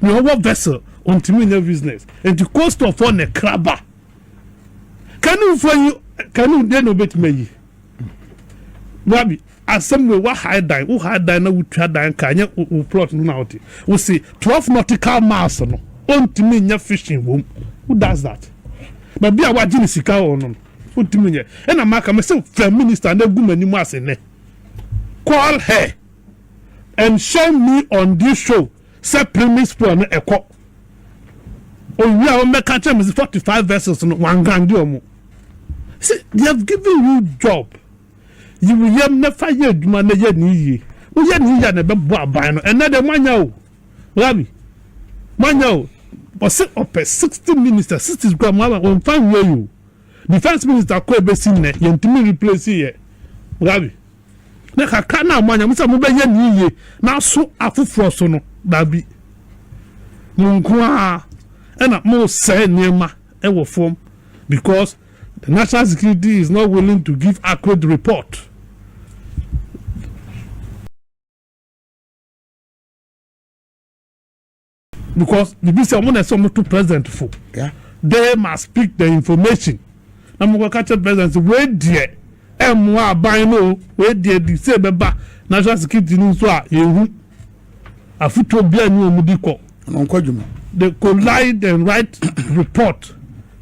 Nea ɔwɔ vessel ɔntumi nyɛ business, nti cold store fɔ na ɛkra canoe fo yi, canoe deɛ na obetumi ayi. Rabi, asɛm wei, wa hire dan, wo hire dan na wotua dan ka, nyɛ wo plot no na wote wo si 12 nautical miles no ɔntumi nyɛ fishing wom. Who does that? Baabi a wagye ne sika wɔ no, ɔntumi nyɛ. Ɛna maka mɛ sɛ fɛ minister na egu m'anim ase nɛ, call her and show me on this show sɛ premix fuel no ɛkɔ owi a wɔn bɛka kyerɛ mi sɛ 45 vessels no wangrandi wɔn. See, they have given you job, yiwu yam na fa yɛ adwuma na yɛ ne yie. Woyɛ ne yie a na ɛbɛbɔ aban no. Ɛnɛ de moanya o, rabi, moanya o. Ɔsɛ ɔpɛ 60 minister, 60 kura mo ama wɔnfa nwie yi o. Defence minister kɔ ebesi nnɛ yɛntumi replace yɛ. Rabi, na kakra na moanya mo sɛ mobɛyɛ ne yie na aso afoforɔ so no, dabi, mo nko ara ɛna mo sɛɛ nneɛma ɛwɔ fam because the national security is not willing to give accurate report. Because bibi sɛ ɔmo na ɛsɛ ɔmo to president fo, they must speak the information na mo kɔ kakyɛ president sɛ wei deɛ ɛmmoa aban no o, wei deɛ di sɛ ɛbɛba national security no nso a yɛhu afotuo bia ni wɔn di kɔ. Ɔno nkɔ adwuma. They collide and write report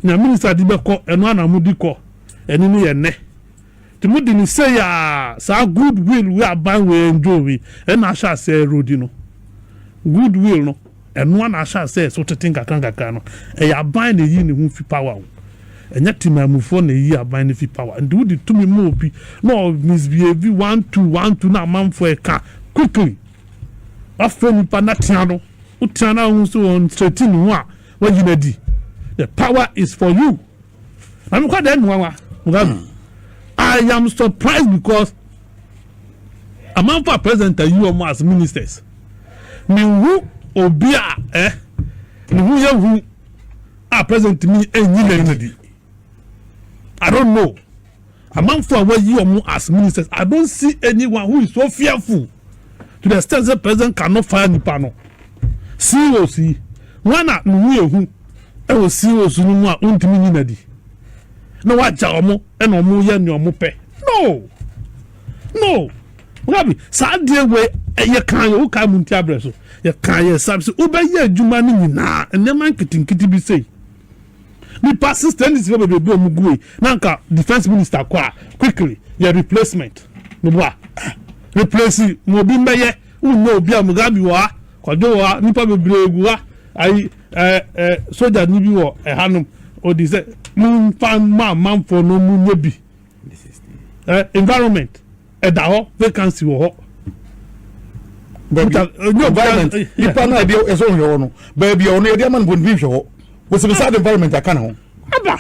na minister di bɛkɔ, ɛno ana mo di kɔ. Ɛno no yɛ nnɛ tí mo di ni sɛ yaa saa good will wey aban wei enjoy wei ɛna ahyɛ ase erode no. Good will no, ɛno ana ahyɛ ase so tete nkakra nkakra no. Ɛyɛ aban na eyi ne ho fi power o, ɛnyɛ temamufoɔ na eyi aban no fi power. Nti wodi tumi mu obi na ɔ misbehave one two one two na amanfoɔ ɛka quickly wafɛ nipa na tea no, wotea no ahu so wɔn straighten ne ho a wayi no adi. The power is for you. Na mekɔ dɛ nwanwa. Mugabe, I am surprised because amanfo a president ayi wɔn as ministers, mehu obi a ne ho yɛ hu a president mi enyi na di. I don't know amanfo a wɔayi wɔn as ministers. I don't see anyone who is so fearful to the extent say president cannot fire nipa no. CEOs yi, wɔn a ne ho yɛ hu ɛwɔ CEOs no mu a wɔntumi nyi na di na wagya wɔn ɛna wɔn yɛ nea wɔn pɛ. No, Rabi, saa adeɛ wei yɛ kan yɛ wokae mu nti abrɛ so yɛ kan yɛ sam sɛ wobɛyɛ adwuma no nyinaa, nneɛma nketenkete bi sei nipa system ne sika bebree bi a wɔn gu yi na nka defence minister kɔ a, quickly yɛ replacement no bo a replace mo obi mbɛyɛ. Wonyɛ obi a Mugabe wɔ ha, Kwadwo wɔ ha, nipa bebree gu ha. Ayi ɛɛ ɛɛ soja ni bi wɔ ɛhanom odi sɛ mo nfa mma amanfoɔ no mu nye bi. Environment ɛda hɔ, vacancy wɔ hɔ. Baabi environment nipa náà ɛdi ɛsɛ ɔhwɛ hɔ no, baabi a ɔno yɛde ama no bɔ nhwɛ hɔ, wosibisa de environment aka ne ho. Aba.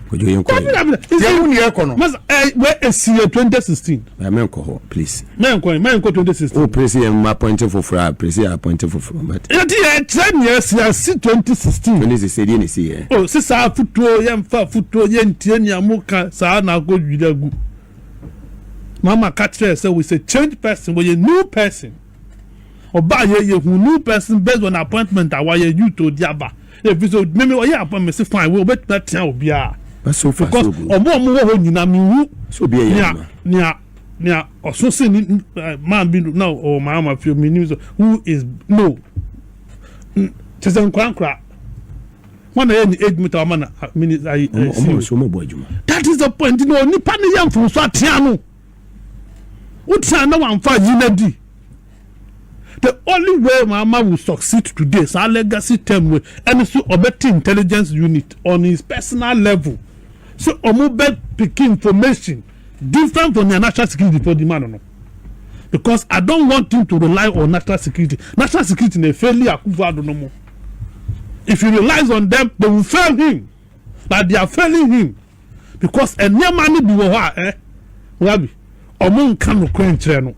Kojo, yɛn kɔ yɛ. Yɛn mu ni ɛkɔ no. Masa ɛ wɛ esi yɛ 2016. Ɛ mɛ nkɔ hɔ, please. Mɛ nkɔ yɛ, mɛ nkɔ 2016. O presi yɛn ma appoint foforɔ a, presi yɛ appoint foforɔ, but. Yɛ ti yɛ kyerɛ nea esi asi 2016. 2016 deɛ na esi yɛ. O sisan afutuo, yɛn fa afutuo, yɛn ntie nea mo ka saa na akɔ dwiri agu. Mama ka kyerɛ sɛ we say change person, wɔyɛ new person. Ɔbaa yɛ yɛ hu new person based on appointment a wayɛ, youth odi aba. Efi so mímí ɔyɛ appointment si fine, wo obetumi atia obiara. But so far because so good. Ɔmo a ɔmo wɔ hɔ nyinaa mi hu. So obi yɛ nea adwuma. Nea ɔso si ni maa bi na ɔwɔ maa ma fi mi nim so who is no kyɛ sɛ nkora nkora wọn na yɛ ni age meter ɔma na mini ayi. Ɔmo ɔmo so ɔmo bɔ adwuma. That is the point na onipa ne yɛ nfonso atea no, wotia na wamfa yi na di. The only way Mahama will succeed today, saa legacy term wey ɛne so ɔbɛte intelligence unit on his personal level so ɔmo bɛ pick information different from their national security for the man no, because I don't want him to rely on national security. National security na fail Akufo-Addo no mo. If he relies on them, they will fail him like they are failing him, because nneɛma no bi wɔ hɔ a rabi ɔmo nka nokorɛ nkyerɛ no.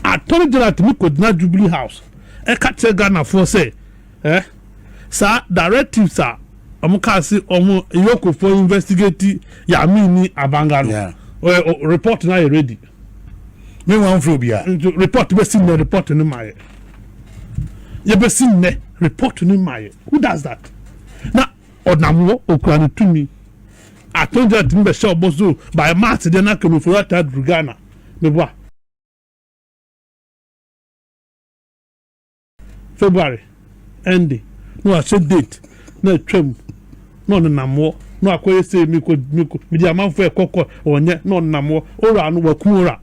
Attorney General tumi kɔ gyina Jubilee House ɛka kyerɛ Ghanafoɔ sɛ saa directives a ɔmo kaa se ɔmo yokofoɔ investigate Yami ni Abanga no, report na yɛ ready. Mi wọn fún obiara. Nti report bɛsi nnɛ, report no ma yɛ, yɛbɛsi nnɛ, report no ma yɛ. Who does that? Na ɔnam hɔ okura ne tumi. Attorney General tumi bɛhyɛ ɔbɔ so by March deɛ na Ken Ofori-Atta duru Ghana meboa February ending na wahyɛ date na atwam na ɔnenam hɔ na wakɔyɛ sɛ miko miko mede amanfoɔ ɛkɔkɔ ɔnyɛ na ɔnenam hɔ. Owura no wakum owura,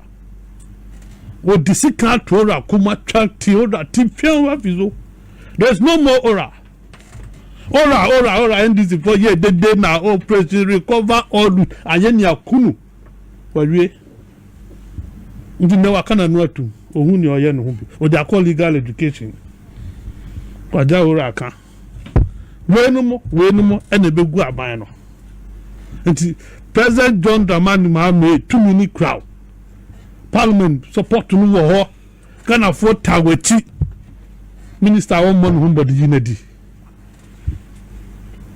wɔde sika ato owura kuma twa ti owura ti fiɛn afi so. There is no more owura, owura, owura, owura. NDC fo yɛ dede na Operation Recover All Loot anyɛ nea kunu wawie nti nnɛ waka n'ano atum ohun nea ɔyɛ ne ho bi ɔde akɔ legal education wagya owura aka weinom weinom ɛna ebegu aban no. Nti President John Dramani Mahama tumi ni crowd, parliament support no wɔ hɔ, Ghanafoɔ ta w'akyi. Minister a wɔmmɔ ne ho mbɔde yi na di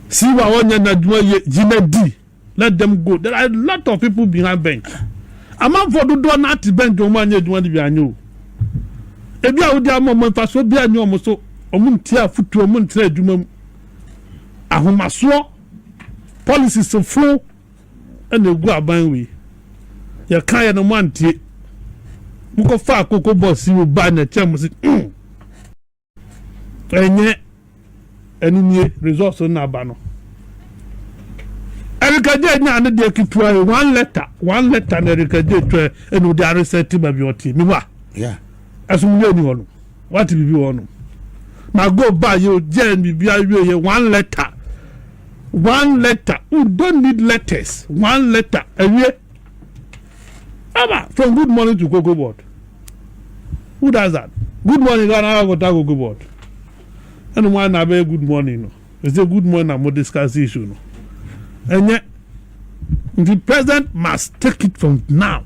siwa a wɔnyɛ n'adwuma yɛ yi na di. Let them go. There are a lot of people behind bench. Amanfoɔ dodoɔ n'ate bench, wɔn anyɛ adwuma no bi anyɛ o. Ebi a wodi ama wɔn mfasoɔ bi anyɛ wɔn so, wɔn ntia afutuo, wɔn ntena adwuma mu, ahomasoɔ policies fo ɛna egu aban wei. Yɛka yɛ no mo antie, mokɔfa akoko bɔs yi ba na ɛkyɛn mo si ɛnyɛ ɛno nie results no aba no. Eric Adjei nya ne deɛ ketewa yi, one letter, one letter na Eric Adjei twɛ ɛna ɔde aresɛte baabi ɔte mi wa. Ɛso mu yɛ ni hɔ no wate biribi wɔ hɔ no na go ba yɛ o gye biribi awie yɛ one letter, one letter. We don't need letters, one letter awie aba. From Good Morning to Cocoa Board, who does that? Good Morning Ghana akɔta Cocoa Board ɛna mo ana abɛyɛ Good Morning no ɛsɛ Good Morning na mo discuss issue no ɛnyɛ. The president must take it from now.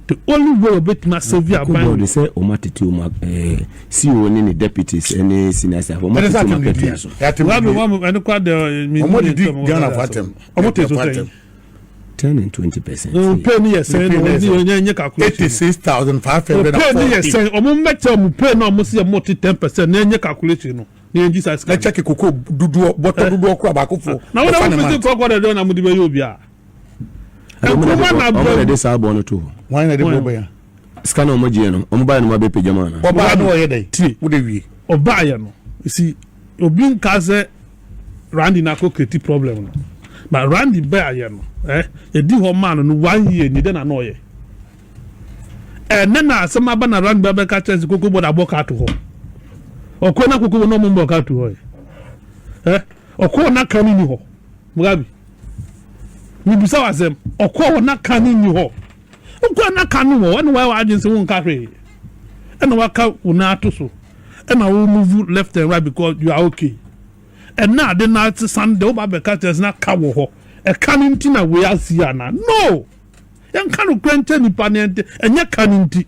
The only way obetuma save aban aban de sɛ ɔmo atete ɔmo CEO ne ne deputies ne senior staff, ɔmo atete ɔmo akatua so. Wabi wɔn ɛno kora de mi. Ɔmo didi Ghana fo atɛm. Ɔmo te so sɛn? 10 and 20%. Pay ni yɛ sɛn na ɔmo ni yɛ nye calculation? 86,540. Pay ni yɛ sɛn? Ɔmo mmɛkyɛ ɔmo pay na ɔmo si ɔmo te 10% na yɛ nye calculation no na yɛn gyi sa sika. Na kyɛkɛ koko dodoɔ, bɔtɔ dodoɔ kura baako fo. Na wɔn na wɔn fi kɔkɔ de dɔn na mo de bɛ yɛ obi a. Nkuruma na ɔmo na de saa bɔ no to hɔ. Wɔn na de bɔ bɛya. Sika na ɔmo gye no, ɔmo ba yɛ no mo abɛ pagya mu ana. Ɔbaa no ɔyɛ dɛ tie. Wo de wie. Ɔbaa yɛ no si obi nka sɛ Randy na akɔ create problem no, but Randy bɛɛ yɛ no yɛdi hɔ maa no no one year ni dɛ na na ɔyɛ ɛnɛ na asɛm aba na Randy bɛ bɛka kyerɛ sɛ Cocoa Board abɔ kaa to hɔ. Ɔkɔ na Cocoa Board na ɔmo mbɔ kaa to hɔ yɛ ɔkɔ na kan ni hɔ. Mugabe. Mebisa wo asɛm, ɔkɔɔ hɔ na ka no nni hɔ. Wokɔɛ na ka no wɔ hɔ, ɛna wayɛ w'adwene sɛ wonka hwee. Ɛna waka wo nan ato so. Ɛna wo move left and right because you are okay. Ɛna ade no asesa no deɛ woba bɛka kyerɛ sɛ na ka wɔ hɔ. Ɛka no nti na wei asi anaa? No! Yɛnka nokorɛ nkyɛ nipa no ɛnte, ɛnyɛ ka no nti.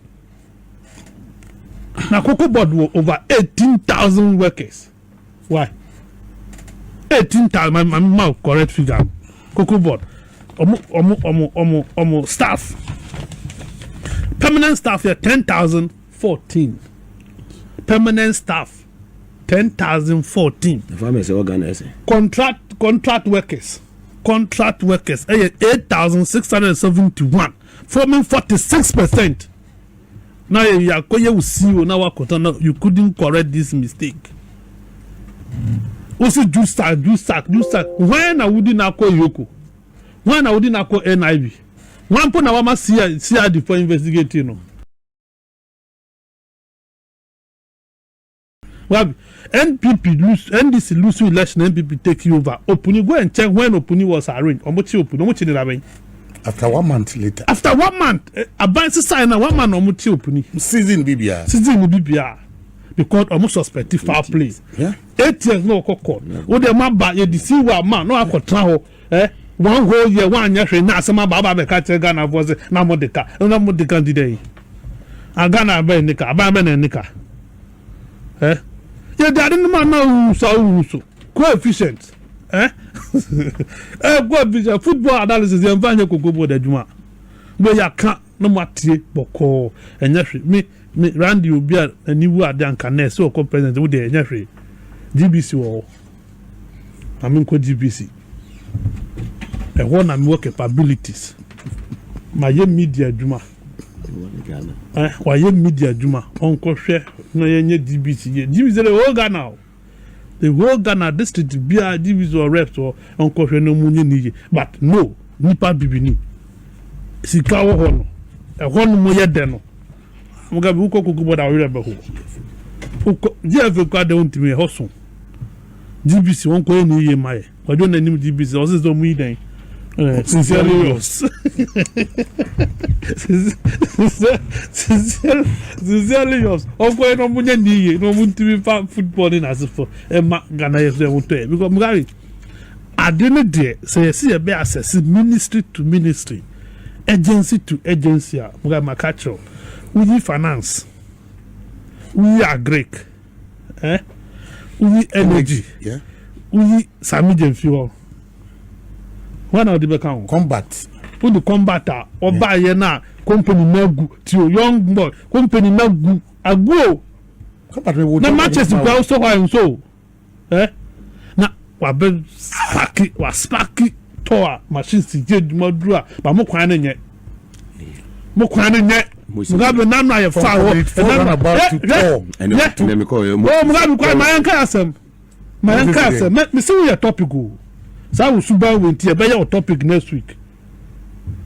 Na Cocoa Board wɔ over 18,000 workers. Why? 18,000, ma ma ma correct figure. Cocoa Board, ɔmo ɔmo ɔmo ɔmo ɔmo staff, permanent staff yɛ 10,014. Permanent staff 10,014. Ɛfa mɛ sɛ ɔga ɛsɛ. Contract workers ɛyɛ 8,671, forming 46%. Na yɛ akɔyɛ wo CEO na wakɔtɔ na you couldn't correct this mistake. Wosi jusac, jusac, jusac. When na wodi na akɔ EOCO? When na wodi na akɔ NIB? When po na wama CID for investigating no? Well, NPP lose, NDC lose election, NPP take you over. Opuni, go and check when Opuni was arranged. Ɔmo ti Opuni, ɔmo ti ni labɛn. After one month later. After one month, aban sisan na one month ɔmo ti Opuni. Season bibia. Season ni bibia because ɔmo suspect foul play. 8 years na ɔkɔ court. O de ma ba yɛ di si wa ma na wakɔ tena hɔ one whole year one anyɛ hwee na asɛm aba aba abɛka kyerɛ Ghana fɔ sɛ na mo de ka, na mo de ka di dɛ yi. A Ghana abɛn ni ka, aban bɛ na ni ka. Yɛ de ade no ma na owu so, owu so coefficient coefficient football analysis yɛn fa nyɛ Cocoa Board adwuma bɛ yɛ aka na mo atie bɔkɔɔ. Ɛnyɛ hwee. Me Randy, obi a n'ani wu ade anka nɛɛse ɔkɔ president wo deɛ, ɛnyɛ hwee. GBC wɔ hɔ na mi nkɔ GBC ɛhɔ na mi wɔ capabilities ma yɛ media adwuma. Wayɛ media adwuma, ɔnkɔhwɛ na yɛnyɛ GBC yɛ GBC, the whole Ghana o, the whole Ghana, district biara GBC wɔ reps wɔ. Ɔnkɔhwɛ na ɔmu nyɛ ne yie, but no nipa bibini sika wɔ hɔ no, ɛhɔ no mo yɛ dɛ no. Mugabe, wokɔ Cocoa Board a, ɔwerɛ bɛ hɔ. Wokɔ GFA kɔ adɛ, wontumi ɛhɔ so. GBC wɔn kɔ yɛ ne yie ma yɛ kwadwo n'anim. GBC ɔsɛ sɛ ɔmo yi dɛn? Sincerely yours, sincerely yours. Ɔkɔ yɛ na ɔmo nyɛ ne yie na ɔmo ntumi fa football ne n'ase fo ɛma Ghana yɛ so ɛho tɔ yɛ, because Mugabe, ade ne deɛ, sɛ yɛsi yɛ bɛ asɛse ministry to ministry, agency to agency a, Mugabe, maka kyerɛw, woyi finance, woyi agric, woyi energy, woyi Sammy Gyamfi hɔ, wọn na ɔde bɛka ho. Combat. Wode combat a ɔbaayɛ no a, company na agu tio. Young boy, company na gu agu o. Combat wo. Na matches kura wosɔ hɔ a nso na wabɛ spark, wa spark tɔ a machine si gye adwuma duru a, ba mo kwan no nyɛ, mo kwan no nyɛ. Mugabe, nanu ayɛ fa hɔ. Ɛnɛ ɛnɛ mi kɔ yɛ. O Mugabe, kwan ma yɛn ka asɛm, ma yɛn ka asɛm. Mɛ mesi wo yɛ topic o. Saa wo suban wo nti ɛbɛyɛ o topic next week.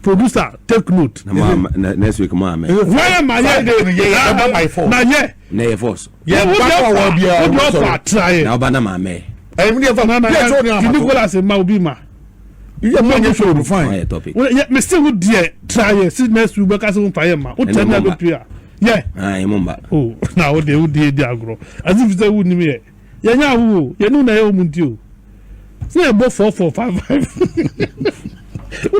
Producer, take note. Na mo ama na next week mo amɛ. Wɔyɛ ma yɛ. Friday no yɛ ɛba by force. Na yɛ. Na yɛ force. Yɛ ba kɔ wɔ biara. O de ɔfɔ atra yɛ. Na ɔba na ma amɛ. Ɛyɛ mi de fa na na yɛ sɔ ni yɛ ama so. Nicholas ma obi ma. Yɛ mo nyɛ show no fine. Ɔyɛ topic. Yɛ mesi wo deɛ tra yɛ si next week bɛka sɛ wo nfa yɛ ma wo tɛ na bɛ pia yɛ. Ayi mo mba. O na wo deɛ, wo deɛ di agorɔ as if sɛ wo nim yɛ yɛ nya awo o, yɛ nu na yɛ o mu nti o sɛ yɛ bɔ 4 4 5 5.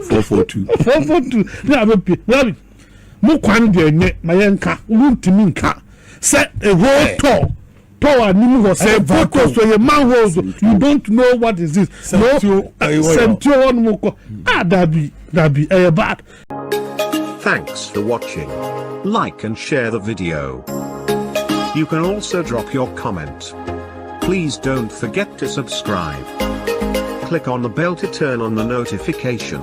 4 4 2. 4 4 2 ne a bɛ pie. Rabi, mo kwan deɛ nyɛ ma yɛ nka, wo ntumi nka sɛ a whole tour tour anim hɔ sɛ photo so yɛ manhole so you don't know what is this no. Sɛntuo, ɛyɛ hɔ yɛ. Sɛntuo hɔ nom kɔ ah, dabi dabi, ɛyɛ bad. Thanks for watching. Like and share the video. You can also drop your comment. Please don't forget to subscribe. Click on the bell to turn on the notification.